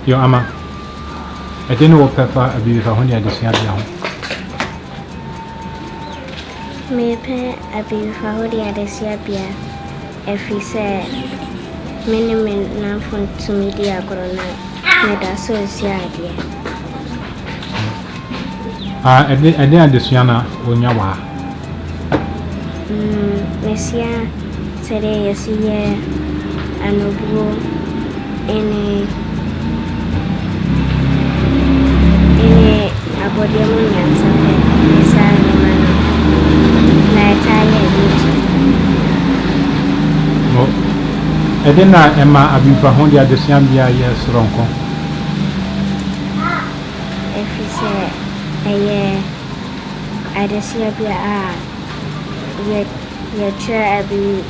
Yo Ama, ɛdeɛn ne wopɛ fa Abibifahodie Adesuabea ho? Mepɛ Abibifahodie Adesuabea ɛfiri sɛ me ne me nnamfo tumi di agorɔ na meda so resua adeɛ. Ah, ɛde ɛde adesua na wonya wɔ ha? Mesua sɛdeɛ yɛsi yɛ anobuo ne ne abɔdeɛ mu nyansapɛ ne saa nneɛma no na ɛtaa yɛ anigye. Mo, ɛde na ɛma Abibifahodie Adesuabea yɛ soronko? Ɛfiri sɛ ɛyɛ adesuabea a yɛ yɛkyerɛ abibi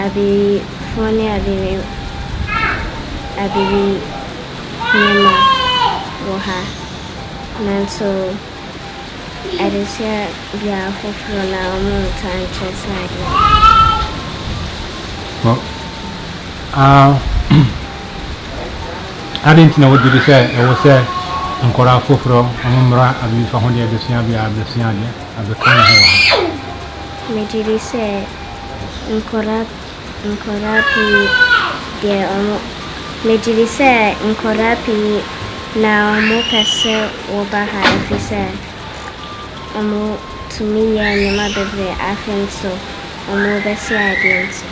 abibifoɔ ne abibi abibi nneɛma wɔ ha. Nanso adesuabea afoforɔ na wɔntaa nkyerɛ saa adeɛ no. Mo, ah, adɛn nti na wogye di sɛ ɛwɔ sɛ nkwadaa foforɔ wɔmmra Abibifahodie Adesuabea abɛsua adeɛ abɛka wɔn ho wɔ ha? Megye di sɛ nkwadaa nkwadaa pii deɛ ɔmo megye di sɛ nkwadaa pii na wɔpɛ sɛ wɔba ha ɛfiri sɛ wɔtumi yɛ nneɛma bebree afei nso wɔbɛsua adeɛ nti.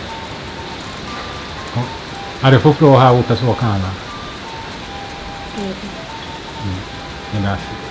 Ade foforɔ wɔ ha a wopɛ sɛ wɔka anaa? Dabi. Meda ase.